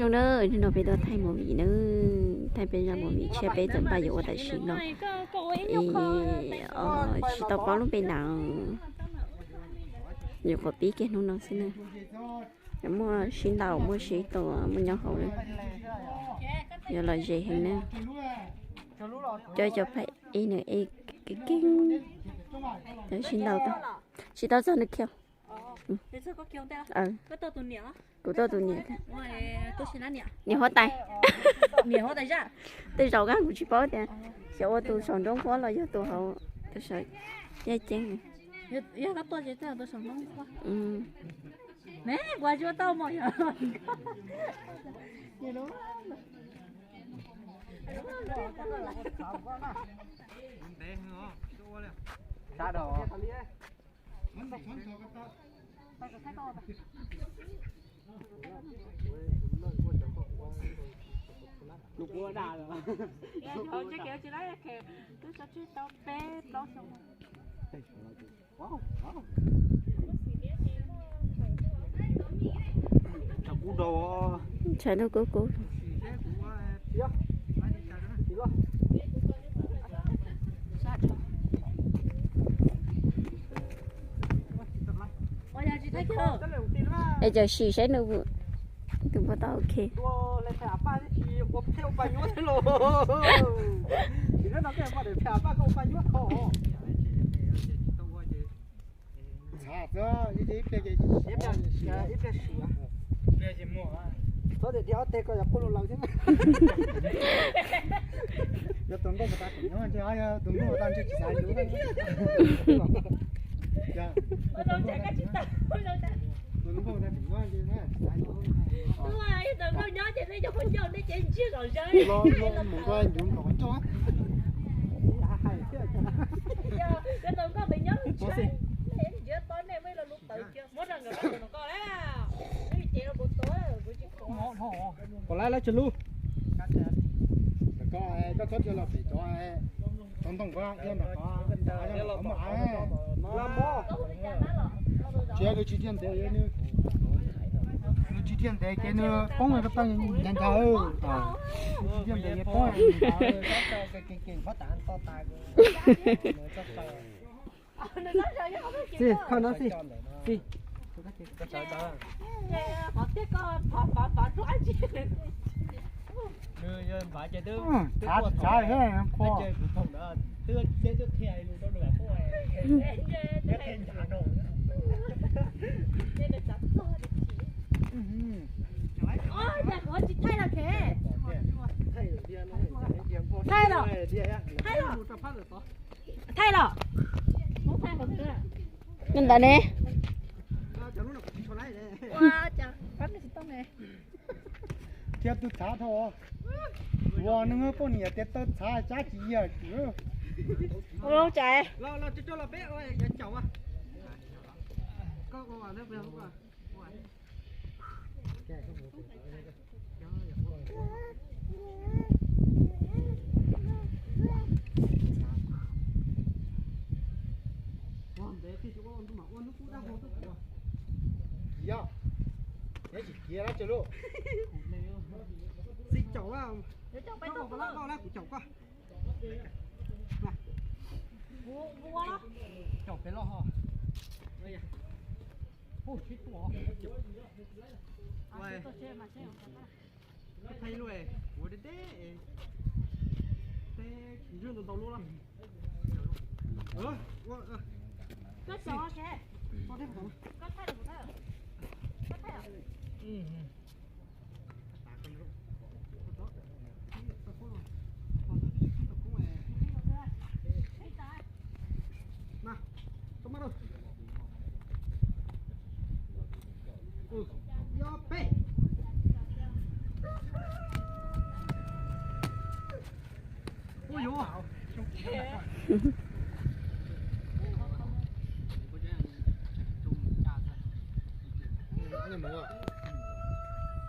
Zoo na, hnub no peb tuaj thaij movie na, thaij peb zaj movie tshiab peb txawm npaj yuav ua tam sim no. Es tsis tau paub lub npe na, yuav kom pib kiag hnub no xwb na. Muaj sib ntaus, muaj sib tua, muaj nyob hauv na. Yuav lom zem heev na. Cov, cov phab ej nws ej kev keeg, cov sib ntaus tau, tsis tau txog nws kiag. Kuv tuaj tus niam. Niam huab tais. Tej zaum kab kuv tsis paub tias xyov ua tus saum nraub nquab los yog tus hauv, tus saum yaj ceeb. Tshav ntuj kub kub. Es cov sim saib nws tus puas tau ok. Txhob tias tias ob teg ko yog qub laus laus thiab. Yuav tus nkauj mus tas tseem nyob, tus nkauj mus tas ntshe tsis xav yuav. Tus nkauj mus tas tseem nyob, tsis xav yuav. Tus nkauj nyob ces nej cov qhov ncauj nej ces ntsiag zom zaws. Los mus nrog ncuv nrov coj. Puas laib lawv tsis lub. Koj txhob cia los pem cov, cov ntoo ko thiab ntawm qhov, qhov muaj av. Tsis yog nws tsis thiaj ntev, nws tsis thiaj ntev ces nws poob ko taw ncav ncav. Nws tsis thiaj ntev ces poob ncav. Xij, khawb no xij. Xij. Txhav txhav thiab qhuas. Thaij los, thaij los. Thaij los. Ntawd ne. Thiab tus txhav dhau. Ua neeg poj niam tias taw txhav tsab tsis yiag. Ua loo tsam. Yog, neb tsis kiv lawm tsis lub. Xij caum, koj ua koj laj, koj laj kuv caum koj. Caum pem los ho. Sib tua. Koj thaij lub, kuv deb deb, teb tsis ntswg ntau ntau lub los. Koj thaij los. Koj thaij los.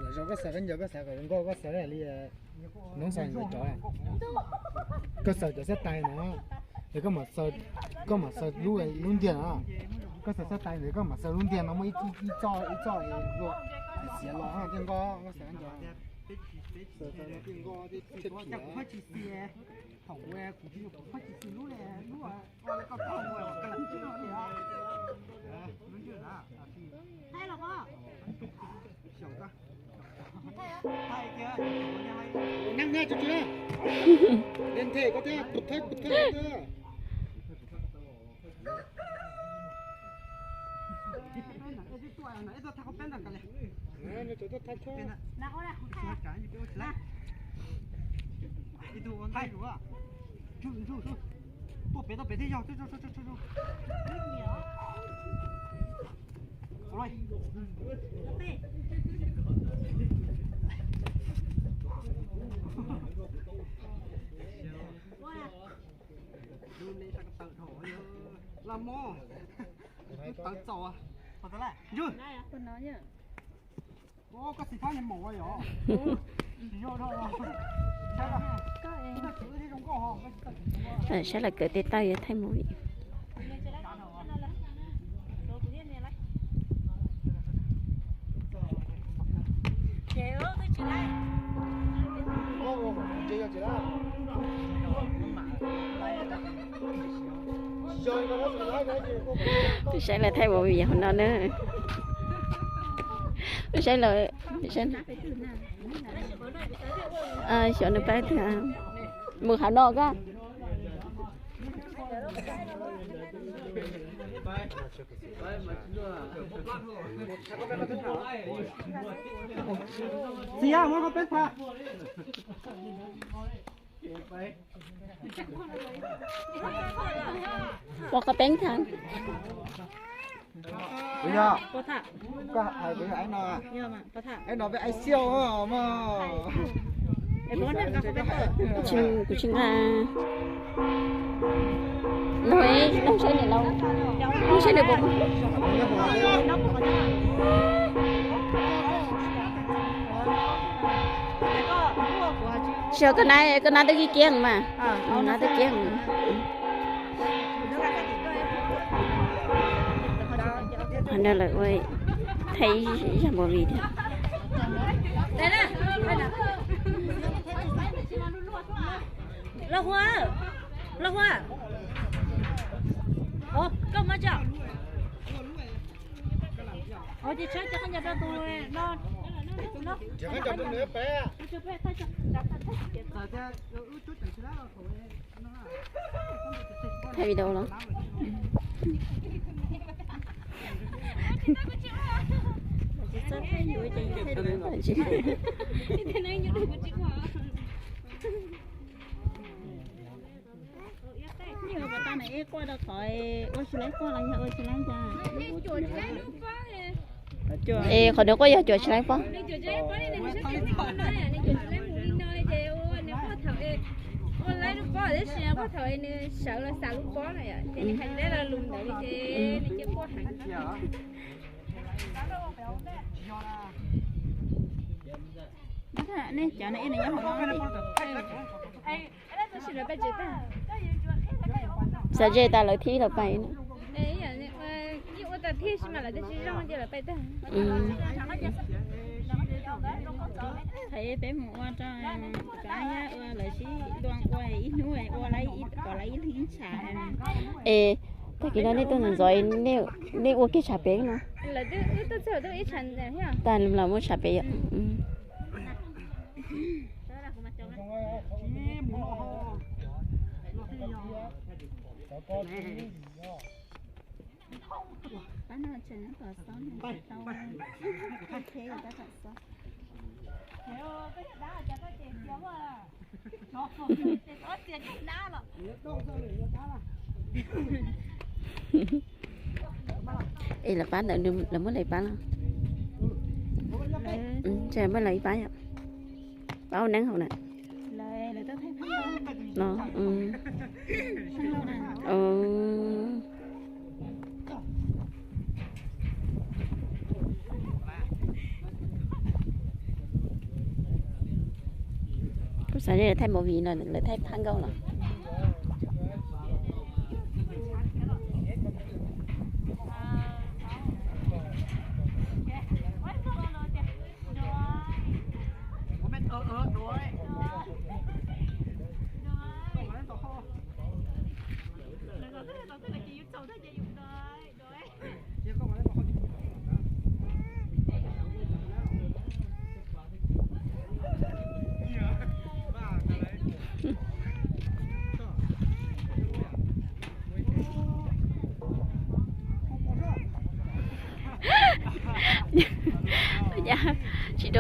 Lawv zoo koj xaws koj ncaws koj xaws kom zoo nkauj koj xaws li noob xaws ntawd cov. Koj xaws cov xab tais no, es koj mam xaws lub, lub ntiag no. Koj xaws xab tais ntawd koj mam xaws lub ntiag no muaj ib txoj ib txoj luaj. Tiav los tiaj nkoj, nkoj xav nco. Tiaj nkoj tiaj khiav. Thaum kuv, kuv tsis, kuv tsis lub, lub Neeg nyob tsis tsis. Liên thể có thế, cụt thế, cụt thế, cụt thế. Tuaj pem, tuaj pem thiab yog. Los mog, tawv txaus. Yog. Koj xis fab niag maum yog. Saib lawv kawm tej tawj yuav thaij movie. Peb saib lawv thaij movie hauv no na. Peb saib lawv, peb saib. Xyov nws pab tiag. Mus hauv no koj. Txiv, muab koj peb tha. Pov qhov peeb tha. Koj hais kuv yog Aib no, Aib no peb Aib Xiauj mog. Kuv tsis nqa. Noog, noog saib niam laus, noog saib niam laus. Tsis yog koj na, koj na twb kiab kiab mas, na twb kiab. Qhov no lawv ua thaij ib zaj movie thiab. Los Hua, Los Hua, koj muab tso. Ces tshawb cov khaub ncaws rau tus no. Thaij video los? Yog pas tau na, ib quaj rau qhov ua tsis laib quaj los yog ua tsis laib cas? Es qhov nws quaj yog cuam tsis laib pob. Nej cov no ib nws nyob hauv no. Xav ze tas lawv thib lawv pais na. Yeej ua tau thib sis mas lawv twb tsis zoo ces lawv pais tag. Thaum peb mus ua rau, ua lawv sib luag ua ib hnub ua kom lawv ib leeg ib tshav. Es tag kis no nej tuaj ntxov ntxov, nej ua kiag tshav pem no. Lawv twb tuaj txog twb ib tshav thiab. Tas los muab tshav pem yom. Es lawv pab ntawd lawv muab lawv pab los? Ntshe muab lawv ib pab yom. Pab ua neeb hauv na. No. Kuv xav li lawv thaij movie no lawv thaij phab nkauj los.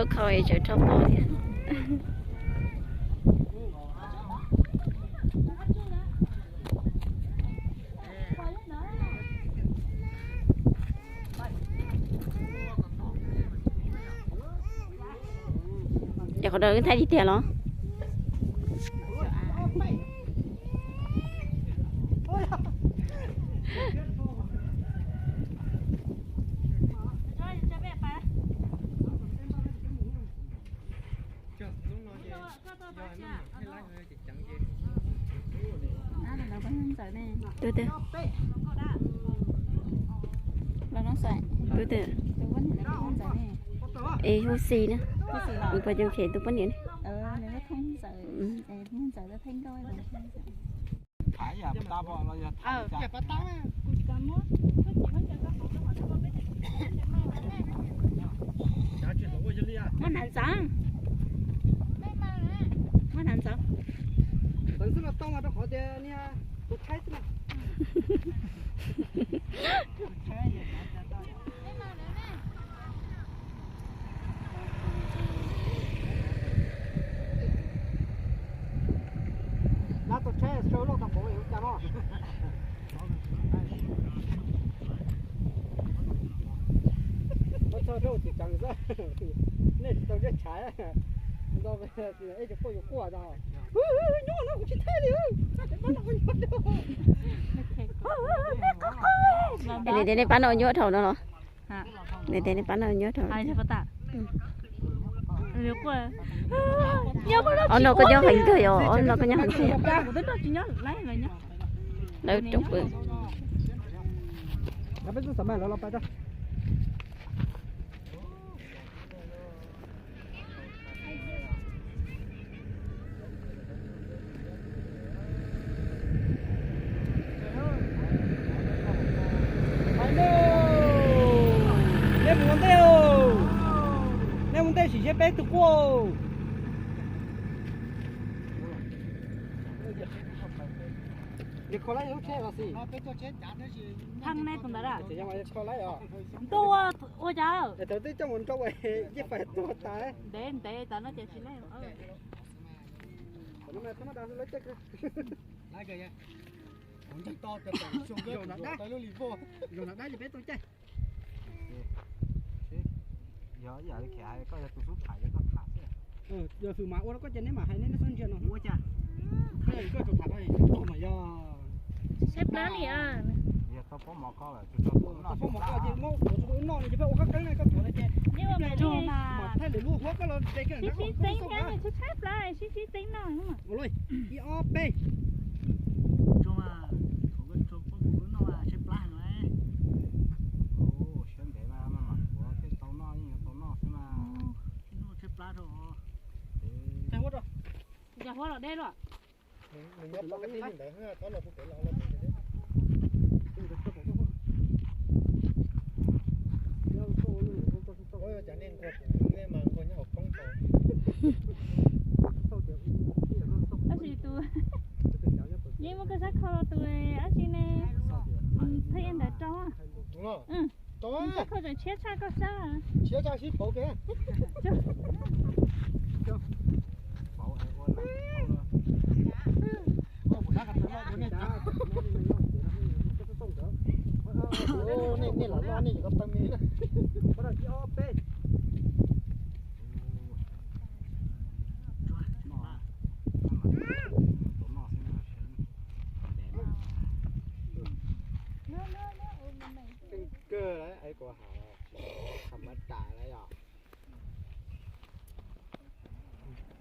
Kho es tseem rho pom thiab. Ces qhov no wb thaij tiag tiag los? Tus twg? Tus twg? Es hu xis na. Mus pog Coo Khem tus poj niam ne. Muab hnav ntxeev. Muab hnav ntxeev. Txawv xwb los tau mas rau qhov tias niag tus tshaib xwb na. Lab tau tshaib sau loj tau npaum li cas no. Ua txog rau tsis tsees xwb, nej tsis tau zeb tshav, nto ib cov quaj yuav quaj tau. Nyob no kuv tsis thaij li, pab no nyob. Nws tias nej pab no nyob dhau no los? Nws tias nej pab no nyob dhau. Ob no koj nyob heev kawg yom, ob no koj nyob heev kawg. Lawv rooj pw. Nej mus ua ntej, nej mus ntej sim seb peb tus quaj. Kho lawm lub tsheb los xij. Thaj nej tus ntawd a. Ntuj, ua cas? Thaum twb coj mus nrau yeej fais tuag tas. Ntev ntev tas no ces tsis laij. Zoo dab ces peb tau caij. Yog ib yam li Khem hais, koj yog tus xub tham ces koj tham xwb. Yog xwm mas ua rau koj ces neb mam hais neb xub ntsia no. Ua cas? Koj tsuas tham koj tuag mas yog. Saib plab li a. Yog tau pob mov koj lawm, tau pob mov koj ces muab kuv tsis ua noj li ces peb ua qab qeeb na, koj tuag lawm ces. Mas thaij lwm lub huab koj los de kiag nrad. Sib txeeb, sib txeeb noj. Ua luaj, ib ob peb. Siab ntev mas mas kuv thiaj tau noj, yeej yuav tau noj xwb mas. Thaij huab rau. Yog huab los deb luaj. Nws nyob pom kab tib li ntawd, thaum no kuv pem los los. Ua cas nej nquag kuv, nej mas nquag nyob hauv koob tau. Tab sis tus, yeej muaj koj sab kho los tus dab tsi ne, pheej ib ntawd rau. Koj kho tseem tshiab tshaj koj sab. Tshiab tshaj sib pauv kiag. Nej los loj nej yuav tau tau me. Kawg lawm, kuv hais tham ma ram lawm yom.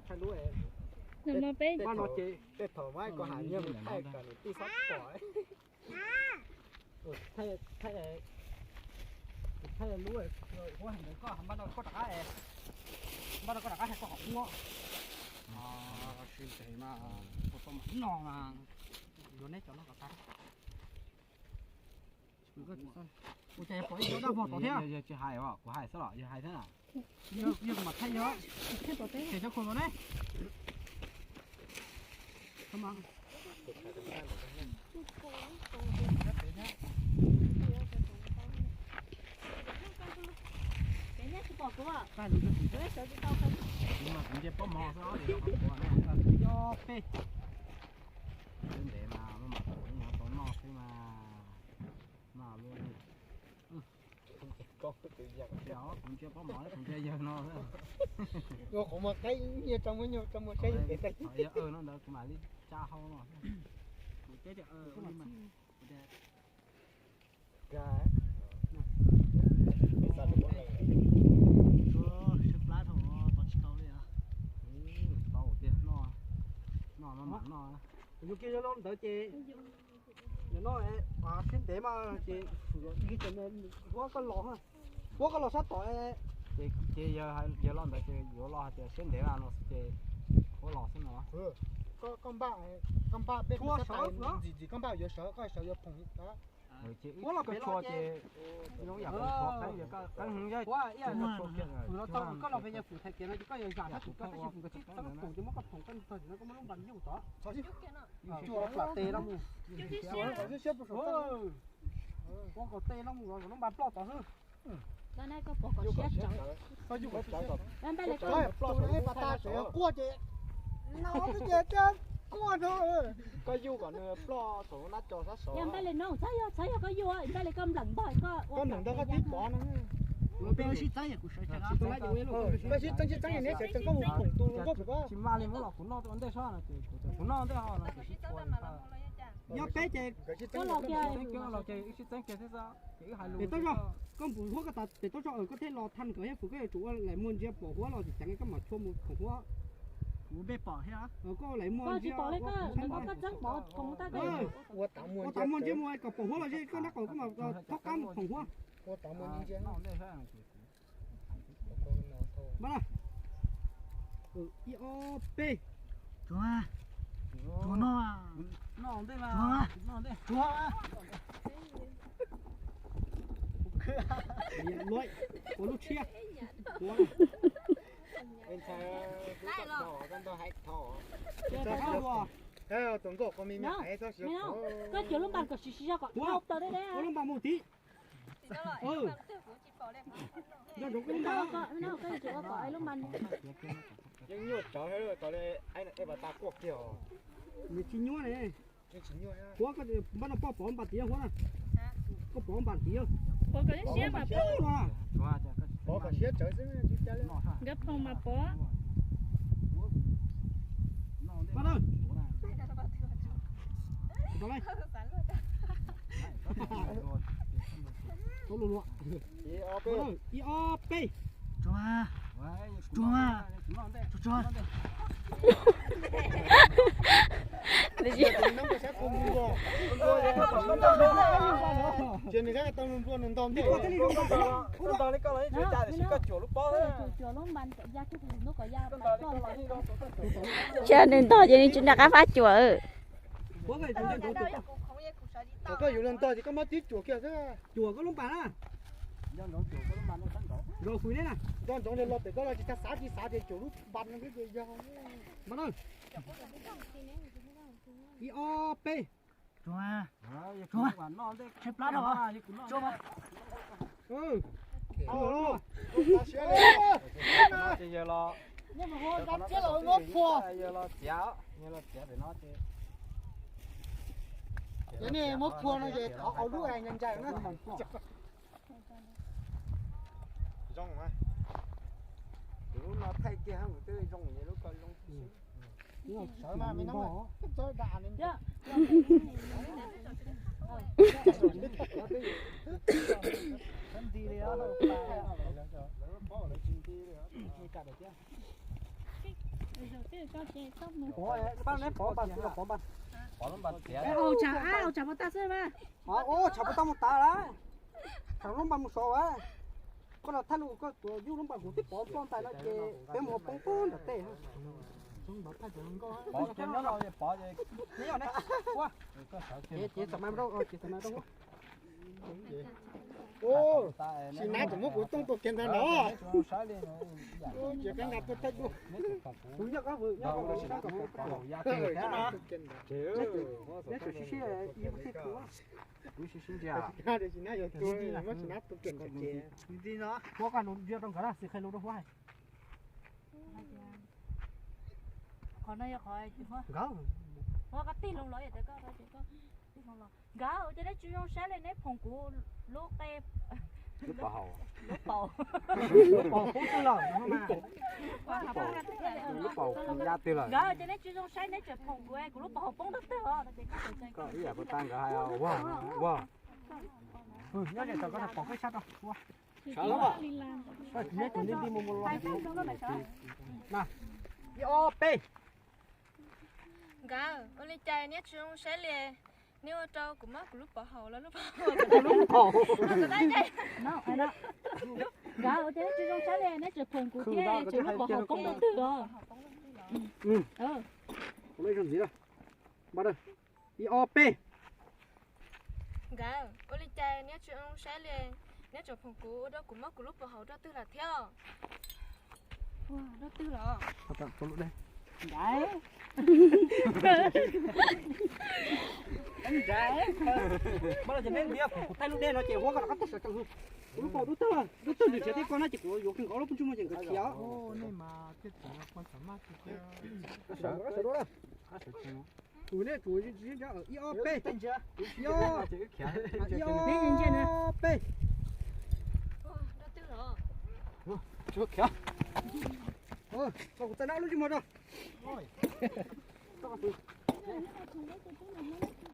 Thaij lub, tej thaum mas kuv hais nyiaj mus thaij kom nws tij xob pom. Thaij, thaij lub, ua ntawd koj npaj no koj rov qab, npaj no koj rov qab hais koj qhov qub. Tsis ntev mas, no mas, yuav neb cov no kom tag. Ua cas yuav pom ib co daj vog tod thiab? Yog tsis hais os, kuv hais xwb los yog hais thiab na. Yog kuv mam thaij yog. Ces cov khum los ne. pom kuv. Kuv mas kuv nce pob mov xwb, ob peb. Ntev mas maj mam kuv nyob tau noj xwb mas. Noj lub li. Kuv nce pob mov, kuv nce yawg no. Ua qhov muag qaib, nyiaj tso muag nyuag tso muag saib yawg pem tag. No ntawd kuv mam li tsa hau no. Kuv teb tias, sab plab dhau tau tsis tau li. Tau tiag, noj, noj mas mam noj. Kuv yug kiag yog loj ntawd ces, no siab ntev mas ces, huab koj los, huab koj los sab tod. Ces yog, yog loj ntawd ces yuav los hais tias siab ntev no ces huab los xwb no. Koj npaj, koj npaj peb tshua sawv ntxim ntxim, koj npaj yuav sawv, koj sawv yuav phoom. Huab los pem los ces, los tau koj los pem yawg Fwm thaiv kev no ces koj yuav zam sab tim koj tab sis Fwm nkawd tsis txeeb phoom ces muab koj phoom koj tog tim no koj muab lub npas yuj tod. Tes los mus. Ua kom tes los mus kom lub npas ploj tod xwb. Tus no ib pas tas tseem quaj ces, no twb ces quaj no. Koj yuj kom nws ploj saum nab co sab saud. Yog npaj li no txhob yog, txhob yog koj yuj, npaj li koj npleem npog koj, koj npleem npog koj tib pov no. Peb sib txeeb yog kuv sawv tsees, koj sib txeeb sib txeeb neb sawv tsees koj mus khoom tus nkauj pem koj. Tsis maj li muab los kuv noj ua ntej sob no ces kuv noj ntej ho no ces sib tua. Yog peb ces koj los kiag, los ces wb sib txeeb kiag thiab xwb. Pem toj zog, koj npus huab koj tas pem toj zog koj thiaj los thaj nkawd thiab, Fwm koj yuav tsum ua laim muag ntsia pom huab los tsis ceev koj mam tshua mus khoom huab. Kuv npej pom thiab. Koj laim muag ntsia, koj txeeb pom khoom tas, ua tas muag ntsia mus kom pom huab los ze koj nrab qaum koj mam thob qab mus khoom huab. Ib ob peb. Tsuag, tsuag no, tsuag, ua lub tshiab. Koj cuam lub npas kom siv siv zog kom tau tau deb deb. Ua lub npas mus tid. Nco ntsoov koj lub npas. Yeej nyuaj tsawv, nws tsis nyuaj ne. Huab, npaj no poj pov npas tid huab na. Koj pov npas tid. Pov kom siab mas pov. Pov kom siab tsawv xwb. Nkawd phoom mas pov. Ib ob peb. Tsuag, tsuag, tsuag. Ces nws tau nplua nws ntog ntej. Cia nws ntog ces nws tsis nco qab fab cuam. Thaum koj yuav luag ntog ces koj muab tib cuam kiag xwb. Cuam koj lub npas na. Nrog Fwm ne na. Nco ntsoov los pem koj los tsis tau xav, tsis xav ces cuam lub npas no xwb ces yog. Ib ob peb. Tsuag, tsuag, tshaib plab dhau. Tsuag mas. Yawg los txiav, yawg los txiav pem no ces. Ces nej muab phua no ces thov au lub ntsa ntsa na. Zoo na. Kuv lub no thaij kiag kuv twb zoo, lub ko zoo. Sawv mas me no txawj dam li. Pov, pov npas, pov npas. Au tsam, au tsam pov tag xwb mas. Au tsam pov tag mus tas lawm. Tsam lub npas mus sov lawm. Koj los thaj lus koj tuav yug lub npas kuv twb pov ploj ntais no ces peb mus poob poob nram tej. Pov ces nyob no pov ces. Ces txam mai rau, ces txam mai rau. Sim nab tseem muab kuv tooj tua kiag ntag no. Tsis qab nqa tuaj thaij duaj. Sim nab yog tua, muab sim nab tua kiag ntag ces. Huab, koj ntsia rau nkawd na, xis qhia lus rau Huab hais. Qhov no yog qhov nkawd, Huab, koj tig loo los, tig loo los. Nkawd, ua cas neb tsis zoo saib li, neb phoom kuv lub qe, lub paum, lub paum, lub paum poob twg lawm? Lub paum ya twg lawm? Nkawd, ua cas neb tsis zoo saib, neb tseem phoom kuv, kuv lub paum hauv poob nrab twg os? Koj ib yam puas tag nkawd hais, Huab, Huab. Nyob ze tau koj pom koj sab rau. Sawv los, koj tsis nyob tus nti nti mus mus los. Ib ob peb. Nkawd, ua li cas neb tsis zoo saib li, neb ua rau kuv mob kuv lub paum hauv los lub paum hauv. Nkawd, ua cas neb tsis zoo saib li, neb tseem phoom kuv thiab, kuv lub paum hauv poob rau twg os? Ib ob peb. Nkawd, ua li cas neb tsis zoo saib li, neb tseem phoom kuv ua rau kuv mob kuv lub paum hauv rau twg lawm thiab? Rau twg lawm? Nkawd, kuv thaij lub dej no ces Huab koj rov qab tuaj sawv tsees. Kuv lub paum dub tag, dub tag ntsig thiab tej ko na ces kuv yuav kawg nkaus lub pob ntsej muag ces nkawd khiav. Tus nej tsuas ib ob peb, ib ob peb. Tso kuv txaij nab lub ntsej muag rau.